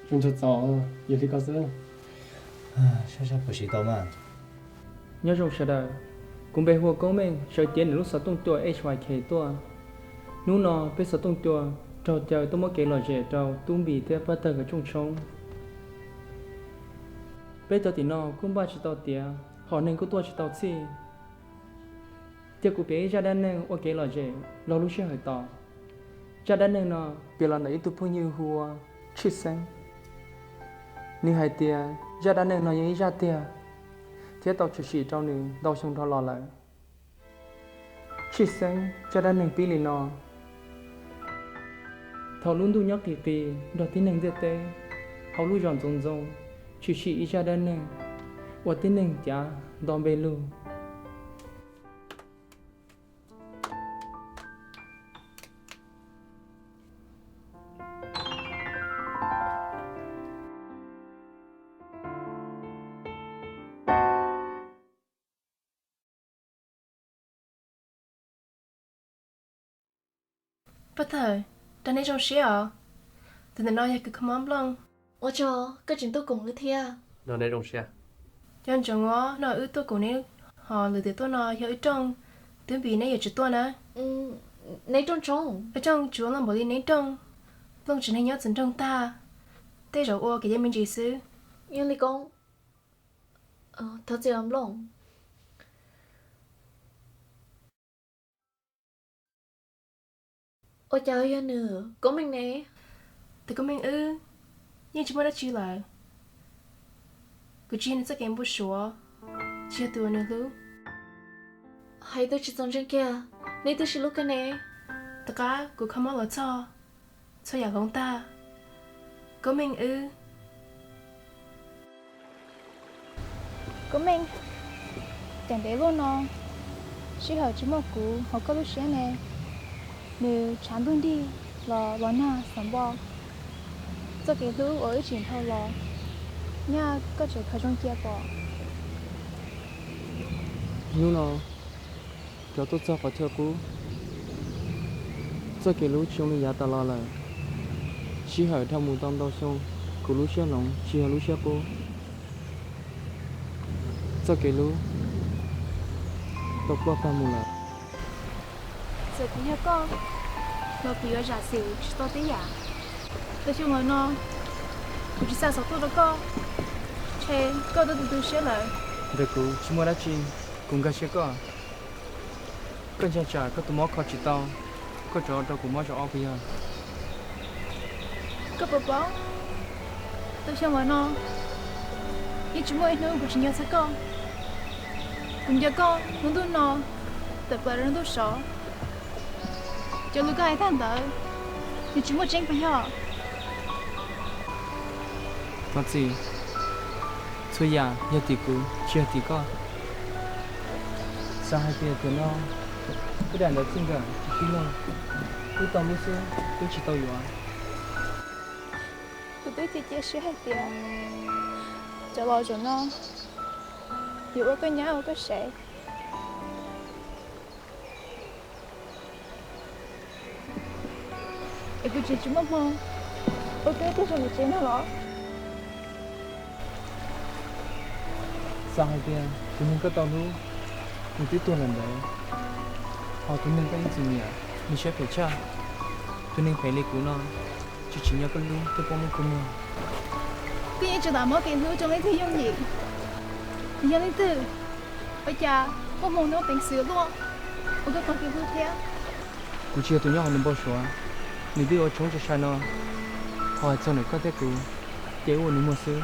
Ntsuag txaus, yog li ko xwb. Sab sab puas siv tau mas. Nyob zoo sawv daws, kuv npe hu ua Koob Meej, sawv tiav nws lub xov tooj cua H Y K tuaj. Hnub no peb xov tooj cua raug caw tuaj muab kev lom zem rau Tub Npis thiab Pab Tawg nkawd rooj tshoob. Peb cov tim no kuj npaj tsis tau tiav, hom neeg kuj tuaj tsis tau txhij. Cia kuv piav ib zaj dab neeg ua kev lom zem laug lub sij hawm tos. Zaj dab neeg no piav los ntawm ib tug phooj ywg hu ua Tshwj Xeeb. Nws hais tias zaj dab neeg no yog ib zaj tiag, thiab tau tshwm sim rau nws ntau xyoo dhau los lawm. Tshwj Xeeb zaj dab neeg pib li no. Thaum lub ntuj nyob qis qis nrog tib neeg ntiaj teb, hauv lub zos Ntxoov Ntxoo tshwm sim ib zaj dab neeg uas tib neeg cav nto npe lug. Pab Tawg, nrog neb zoo siab os. Tus ntawm no yog kuv kho mob Nplooj. Ua tsaug, koj tseem tuaj koom wb thiab. Nrog neb zoo siab. Nco ntsoov os, no wb tuaj koom neb, ho lwm tus tuaj no yog wb rooj, Tub Npis neb yuav tsum tuaj na. Neb rooj tshoob, wb rooj tsuav loj npaum li neb rooj. Nplooj tsev neeg nyob txwv nroog tag, tej zaum ua kev ncaj me ntsis xwb. Yog li koob, thov txim os Nplooj. Ua cas yog nws, Koob Meej ne? Tus Koob Meej wb yeej tsis muaj dab tsi lawm. Kuv tsis yog nws txoj kev npau suav, tsis yog tus uas nws hlub. Hais twb tsis txaus ntseeg kiag, neb twb sib hlub kiag ne. Tom qab kuv kho mob los txog, txhua yam hloov tag. Koob Meej wb. Koob Meej, cas ntev luaj no, sij hawm tsis muaj kuv hauv koj lub siab ne. Nws tshav ntuj nrig los los nag xav npo. Txoj kev hlub uas wb tsim dhau los, nyaj koj tseem khaws zoo cia pom. Hnub no rov tuaj txog qhov chaw qub. Txoj kev hlub tsis zoo li yav tas los lawm. Sij hawm dhau mus tau ntau xyoo, kuv lub siab hloov tsis yog lub siab qub. Txoj kev hlub tau ploj tag mus lawm. Txawm kuv yog koj los kuv yuav zam xwm tsis tau tej yam. Tau xyoo los no kuv tsis xa xov tuaj rau koj, ntshe koj twb tu tu siab lawm. Ntawm kuv tsis muaj dab tsi, kuv nkag siab koj. Koj ntshai tsam koj tus mob kho tsis tau, koj rov rau kuv mob zaum ob puas yog? Koj puas paub, tau xyoo los no yeej tsis muaj ib hnub kuv tsis nco txog koj. Kuv nco koj hnub ntuj no tawm plaws rau hnub ntuj sov. Cov lus koj hais tag ntawd, nws tsis muaj tseeb puas yog? Thov txim, txhua yam yog tim kuv tsis yog tim koj. Xav hais tias tiam no wb daim ntawv txij nkawm tsis sib nug, wb tau hlub xwb twb tsis tau yuav. Kuv twb cia cia siab hais tias cov los zaum no yuav ua koj nyab ua koj sev. Es kuv tseem tsis muaj hmoo ua koj tuaj zoo li tsev no los? Xav hais tias tus neeg koj tau hlub nws twb tuag lawm ntawd, ho tus neeg koj ib txwm nyiam nws siab phem tshaj. Tus neeg phem li kuv no tsis tsim nyog koj hlub thiab paub muab kua muag. Koj yeej tsis lam muab kev hlub rau leej twg yooj yim. Nws yog leej twg? Ua cas muaj hmoo nws ua peev xwm luaj ua koj tag kev hlub thiab? Kuv tsis yog tus nyob hauv nws npau suav, nws twb yuav ua tshoob tshaj sai no, ho hais txog ntawm koj thiab kuv ces wb ua nws muag xwb.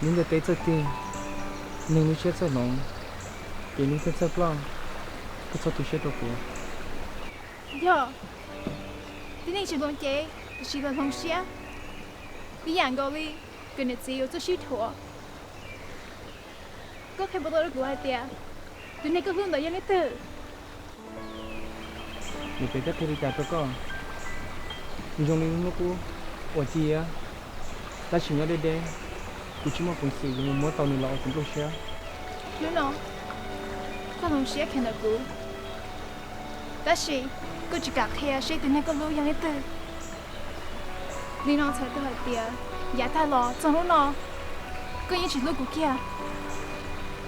Lub ntiaj teb txawj tig, neeg lub siab txawj hloov, kev hlub thiaj txawj ploj. Koj txhob tu siab rau kuv. Yog tib neeg tsis hloov cev, tiam sis lawv hloov siab, ib yam nkaus li kws niam txiv yuav tuaj sib dhuav. Koj qhia puas tau rau kuv hais tias tus neeg koj hlub ntawd yog leej twg? Nws pem thiaj qhia li cas rau koj? Nws zoo li lub hnub qub uas ci, tab sis nyob deb deb, kuv tsis muaj peev xwm yuav mus muab tau nws los ua kuv nplooj siab. Hnub no koj hloov siab kiag ntawm kuv, tab sis koj tsis kam qhia seb tus neeg koj hlub yog leej twg. Li no txhais tau hais tias yav tag los txog hnub no, koj yeej tsis hlub kuv kiag,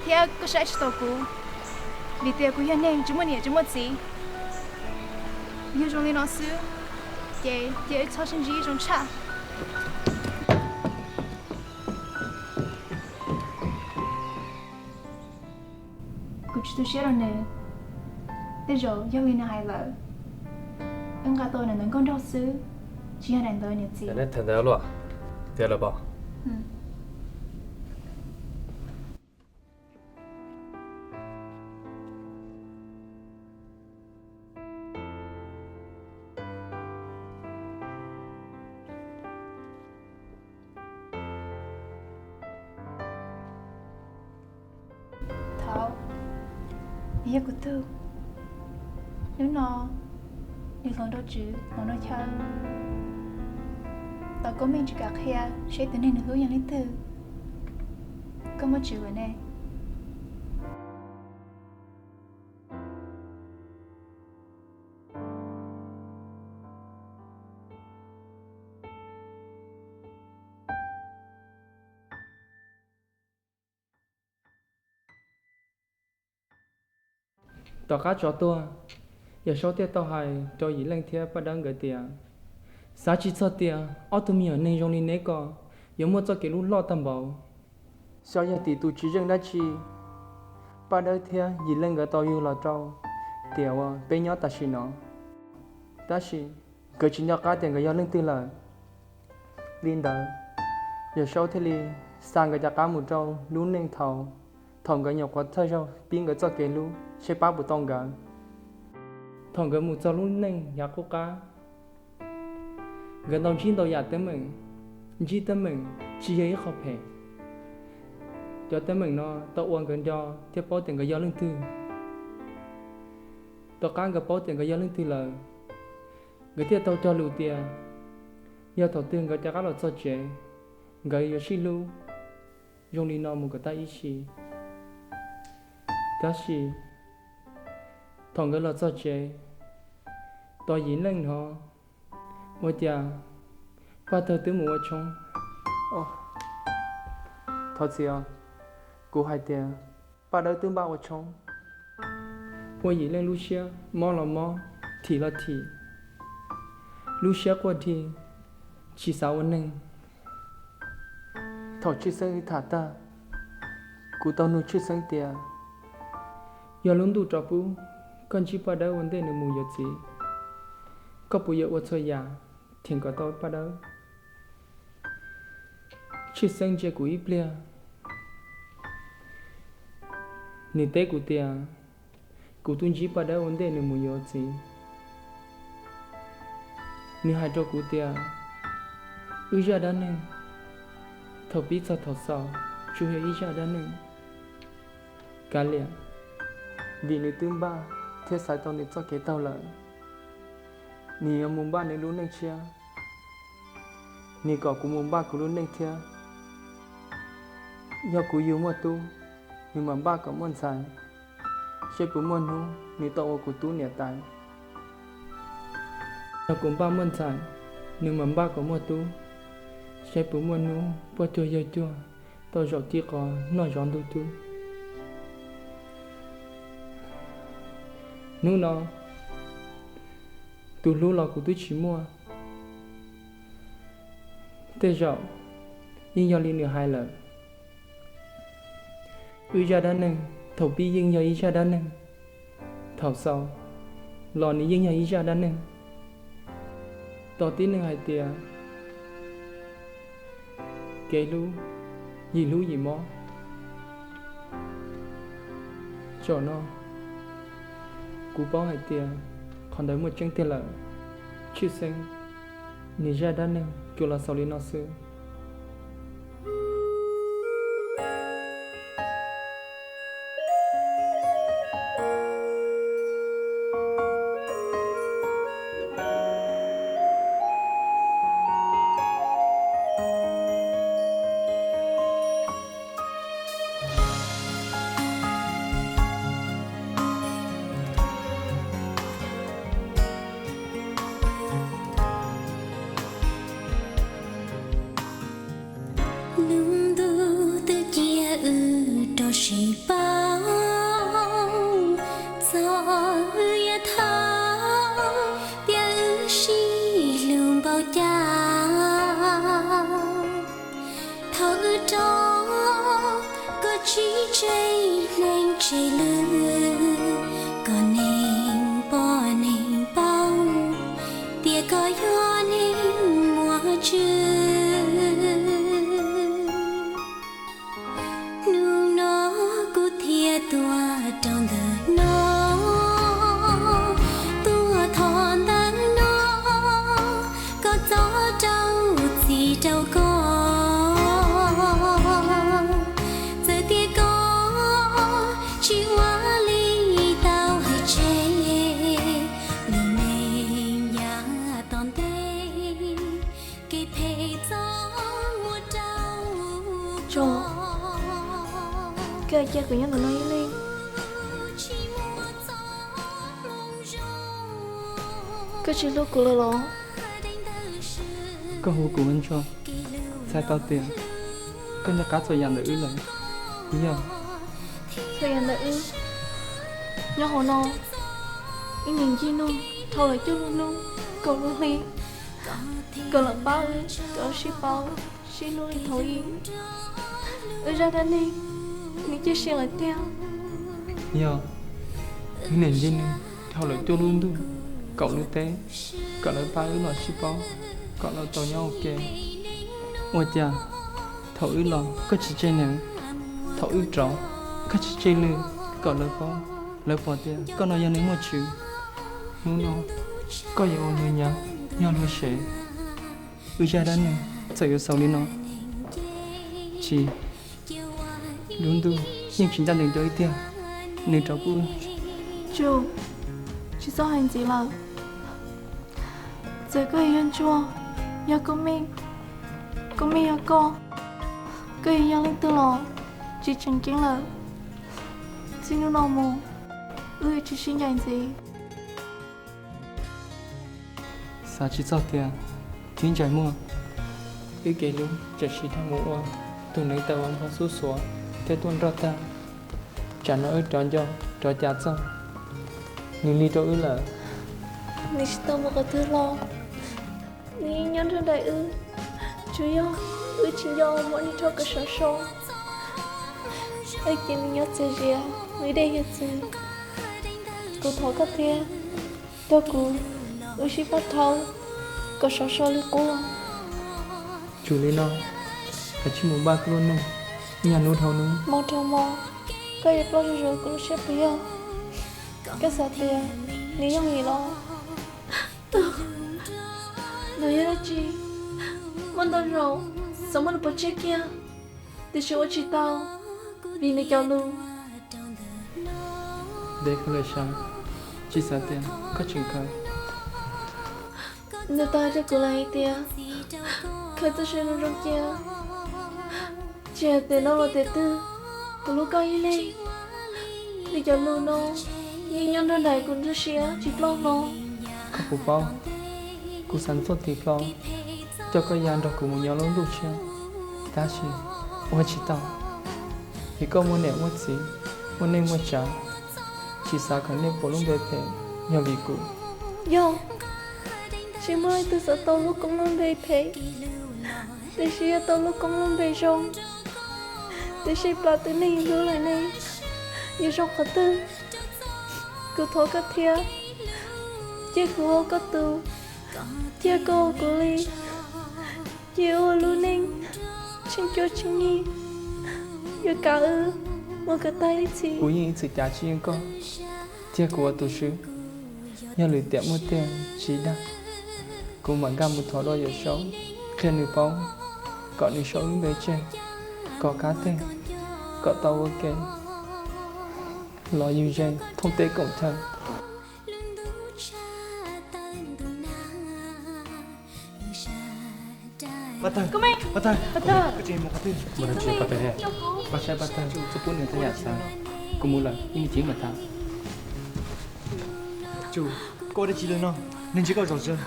thiab koj saib tsis taus kuv, vim tias kuv yog neeg tsis muaj niam tsis muaj txiv. Yog zoo li no xwb, ces cia wb txhob sib ntsib zoo tshaj. Kuv tsis tu siab rau nws, tej zaum yog li nws hais lawm, wb nqa tau daim ntawv nkauj nraug xwb, tsis yog daim ntawv niam txiv. Ntawv luaj, tiag lawm pom. Thaum nws yog kuv tug, hnub no nws hloov rau tswv hloov rau chaw, tos koj meej tsis kam qhia seb tus neeg nws hlub yog leej twg. Koj muaj tswv lawm ne. Tom qab tsov tuag, Yawm Saub thiaj tau hais rau Yim Leej thiab Paj Dawb nkawd tias, xav tsis txog tias ob tug me nyuam neeg zoo li neb ko yuav muaj txoj kev hlub loj tag npaum. Xyov yog tim tus tsis zeej dab tsi, Paj Dawb thiab Yim Leej nkawd tau yug los rau tiam uas peb nyob tam sim no, tab sis nkawd tsis nco qab tias nkawd yog leej twg lawm. Li ntawd, Yawm Saub thiaj li xa nkawd cov qab mus rau lub neej thaum, thaum nkawd nyuam qhuav thawj zaug pib nkawd txoj kev hlub seb pab puas tau nkawd. Thaum nkawd mus txog lub neej yav qub qab, nkawd tau ntsib ntau yam teeb meem. Ntsib teeb meem tsis yog ib qho phem. Cov teeb meem no tau ua nkawd nco thiab paub tias nkawd yog leej twg. Tom qab nkawd paub tias nkawd yog leej twg lawm, nkawd thiaj tau cog lus tias yog thaum twg nkawd rov qab los txog tsev, nkawd yuav sib hlub zoo li no mus kom tag ib sim. Tab sis thaum nkawd los txog tsev, tos Yim Leej hnov ua cas Paj Dawb twb mus ua tshoob. Thov txim os, kuv hais tias Paj Dawb twb npaj ua tshoob. Ua Yim Leej lub siab mob los mob, thim los thim, lub siab quaj dhi, tsis xav ua neeg. Thaum Tshwj Xeeb tham tag, kuv tau nug Tshwj Xeeb tias, yog lub ntuj tso pub koj ntsib Paj Dawb ua ntej nws mus yuav txiv, koj puas yuav ua txhua yam cheem kom tau Paj Dawb? Tshwj Xeeb ntsia kuv ib pliag, nws teb kuv tias, kuv twb ntsib Paj Dawb ua ntej nws mus yuav txiv. Nws hais rau kuv tias, wb zaj dab neeg thaum pib txog thaum xaus tsuas yog ib zaj dab neeg kav liam, vim nws twb npaj thiab xaiv tau nws txoj kev taug lawm. Nws yuav mus npaj nws lub neej tshiab, nws kom kuv mus npaj kuv lub neej thiab. Yog kuv yug muaj tub, nws mam npaj kom muaj ntxhais, seb puas muaj hnub nws tau ua kuv tub niam tais. Yog kuv npaj muaj ntxhais, nws mam npaj kom muaj tub, seb puas muaj hnub poj cuag yawg cuag tau zaum ci qos noj zov ntuj cub. Hnub no tus hlub los kuv twb tsis muaj, tej zaum yeej yog li nws hais lawm. Wb zaj dab neeg thaum pib yeej yog ib zaj dab neeg, thaum xaus los nws yeej yog ib zaj dab neeg. Tos tib neeg hais tias kev hlub yim hlub yim mob. Zaum no kuv paub hais tias qhov ntawd muaj tseeb tiag lawm. Tshwj Xeeb, nws zaj dab neeg tsuas los xaus li no xwb. Wb yuav thov tias wb sib hlub npaum cas, thaum wb rov koj tsis tseg neeg tseg lwm, kom neeg pom neeg paub tias koj yog neeg muaj tswv. Hnub no kuv thiaj tuaj rau ntawm no, tuaj thov ntawm no, koj txhob rau txim rau koj. Txawm tias koj tsis ua li tau hais tseg, lub neej yav tom ntej kev phem txhob muab rau koj. Koj cia kuv nyob ntawm no ib leeg. Koj tsis hlub kuv lawm los? Koj hu kuv ua Ntsuag, txhais tau tias koj nco qab txhua yam ntawm wb lawm, puas yog? Txhua yam ntawm wb nyob hauv no, ib niam ncig nug dhau lawm cuaj lub hnub kaum lub hli, kom lawv pab wb rov sib paub sib hlub li thaum ub. Wb zaj dab neeg nws cia siab lawm tiag. Yog, wb niam ncig nug dhau lawm cuaj lub ntuj kaum lub teb, kom lawv pab wb los sib paub, kom lawv tau nyob ua ke. Ua cas thaum wb los koj tsis tseg neeg, thaum wb rov koj tsis tseg lwm, kom lawv paub, lawv pom tias koj no yog neeg muaj tswv. Hnub no koj yuav ua luag nyav, yog luag sev. Wb zaj dab neeg txawm yuav xaus li no, tsis, lub ntuj yeej tsis ncaj ncees dua ib tiag, nws rov kuj. Tsuj, tsis txhob hais ntxiv lawm. Txawm koj yuav yog Ntsuag, yog Koob Meej, Koob Meej yog koj, koj yuav yog leej twg los tsis tseem ceeb lawm. Txij hnub no mus, wb yuav tsis sib ncaim ntxiv. Xav tsis txog tias tib ntsais muag, wb kev hlub tseem siv dhau mus ua tus neev taw uas npog xub xuav thiab tuaj nroj tag. Tsam no wb rov nco rov cav txog nws lig rau wb lawm. Nws tsis tau mus qhov twg los, nws yeej nyob nrog nraim wb, tsuas yog wb tsis nco muab nws rho kom sov so. Wb cia nws nyob txias zias, nws dej hiav txwv. Kuv thov koj thiab, rau kuv, wb sib pab thau kom sov so li qub. Tsum li no, koj cia mus npaj koj lub neej, nyaj hnub dhau hnub. Hmo dhau hmo, koj yuav ploj zuj zus kuv lub siab puas yog? Koj xav tias nws yooj yim los? Nws yog dab tsi? Muaj ntau zaus xav muab nws pov tseg kiag, tiam sis ua tsis tau, vim nws cov lus. Ntev kawg lawm Sav, tsis xav tias koj tseem kawm. Nws tau hais rau kuv lawm hais tias, khaws txoj sia zoo zoo cia, tsis hais tias no los tiam twg, kuv hlub koj ib leeg. Nws cov lus no yeej nyob nrog nraim kuv nruab siab tsis ploj hlo. Koj puas paub, kuv xav txog tig hlo coj koj ya nrog kuv mus nyob lub ntuj tshiab, tab sis ua tsis tau, vim koj muaj niam muaj txiv, muaj neej muaj tsav, tsis xav kom nej pom lub npe phem yog vim kuv. Yog, tsis muaj leej twg xav tau lub koob lub npe phem, tiam sis yog tau lub koob lub npe zoo. Tiam sis plam twg neeg hlub lawm ne, yuav zoo qhov twg? Kuv thov koj thiab, cia kuv ua koj tus, cia koj ua kuv li, cia ua lub neej tsheej cuab tsheej yig, yuav kav wb mus kom tag ib txhis. Kuv yeej ib txwm cav tsis yeej koj, cia kuv ua tus swb. Yog lwm tiam muaj tiag tsis dag, kuv mam nkag mus thov dua Yawm Saub, qhia nws paub, kom nws sau lub npe tseg, kom qab teg, kom tau ua ke los yug ze thoob teb koom chaw. Pab tawg, pab tawg, koj tseem mus qhov twg? Pab saib pab tawg, txhob pub nws txhua yam xav. Kuv mus lawm, ib me chim mam tham. Tsum, koj ua dab tsi li no? Neeg ntsib koj zom zaws.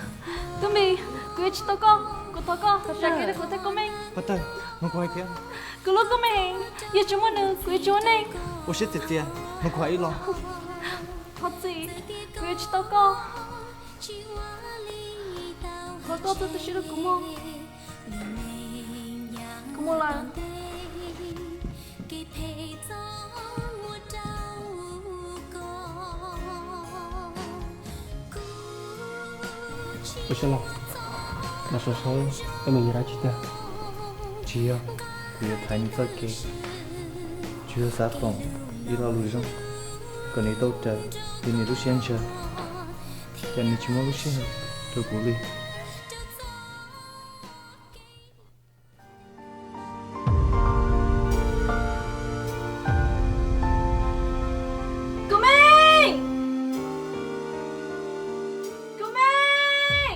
Tub Npis, kuv yuav tsis tau koj, kuv thov koj zam kev rau kuv thiab Koob Meej. Pab tawg, mloog kuv hais thiab. Kuv hlub Koob Meej heev, yog tsis muaj nws kuv yuav tsis ua neej. Ua siab txias txias, mloog kuv hais ib los. Thov txim, kuv yuav tsis tau koj. Thov koj txo tu siab rau kuv mog. Kuv mus lawm. Ua Xyooj Lauj, los saib saib wb mus yog dab tsi tiag. Tsis yog, kuv yuav thaiv nws txoj kev, tsuas yog xav foom ib lo lus zoo kom nws tau raws li nws lub siab ntshaw, ces nws tsis muaj lub sij hawm rau kuv li. Kuv Meej! Kuv Meej!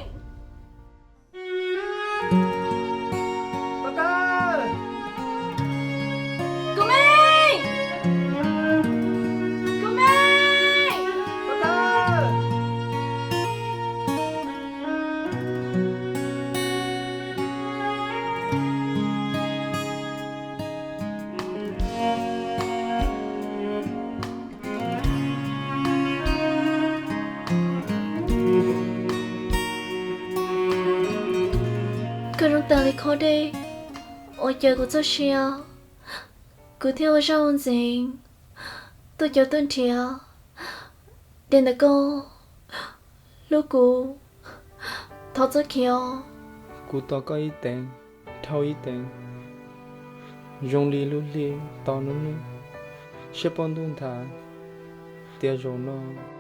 Kuv Meej! Kuv Meej! Koj zoo tas li khob dej uas caws kuv txoj sia, kuv thiaj ua zaj ua ntxeev tuaj caum tuaj nrhiav tias ntawm koj hlub kuv, thov txo khiav os. Kuv tos koj ib teev dhau ib teev, zoo li lub hli tos hnub neb, siab pob ntuj nthav tias zaum no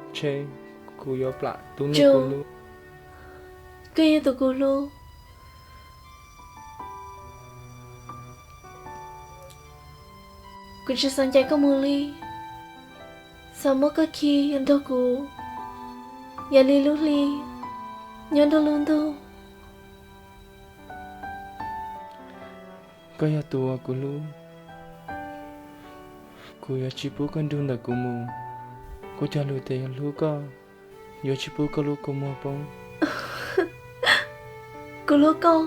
ntshe kuv yuav plam tus neeg kuv hlub. Koj yog tus kuv hlub. Kuv tsis xav ncaim koj mus li, xav muab koj khi nrog kuv, yog li lub hli nyob nrog lub ntuj. Koj yog tus uas kuv hlub, kuv yuav tsis pub koj nrug ntawm kuv mus. Kuv cog lus tias yog hlub koj, yuav tsis pub koj lub kua muag poob. Kuv hlub koj.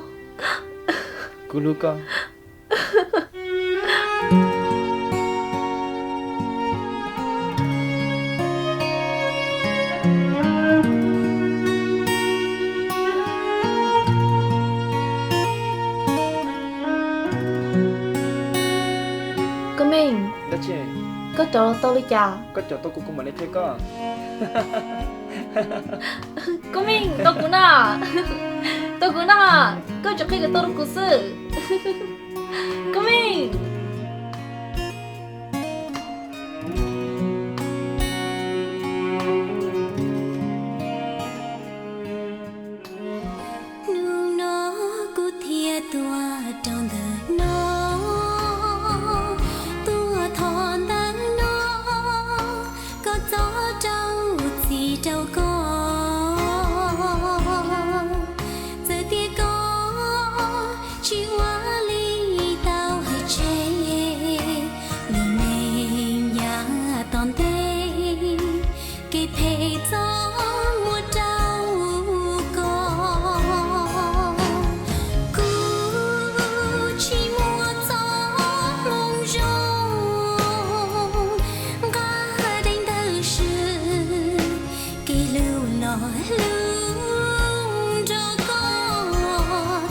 Kuv hlub koj. Koj Meej, koj cov tau li cas? Koj cov tau kuv, kuv mam li qhia koj. Koj Meej, tau kuv na, tau kuv na, koj tsis qhia kuv tau rau kuv xwb. Koj Meej. Hnub no kuv thiaj tuaj rau ntawm no, tuaj thov ntawm no, koj txhob rau txim rau koj. Txawm tias koj tsis ua li tau hais tseg, lub neej yav tom ntej kev phem txoj muag rau koj. Kuv tsis muaj txoj hmoo zoo nqa dai ntawm swm, kev hlub los hlub nrog koj,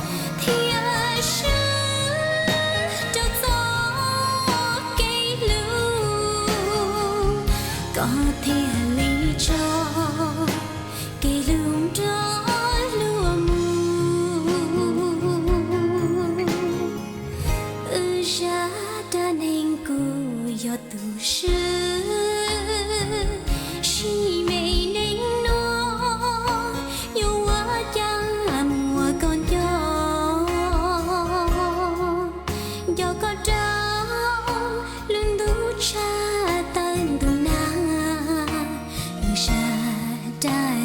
thiab swb rau txoj kev hlub, koj thiaj li tso kev hlub nrog luag mus. Wb zaj dab neeg kuj yog tus swb, sim me neej no yuav ua cas muaj koj nco, nco koj rau lub ntuj tshaj tawm ntuj nag, wb zaj dab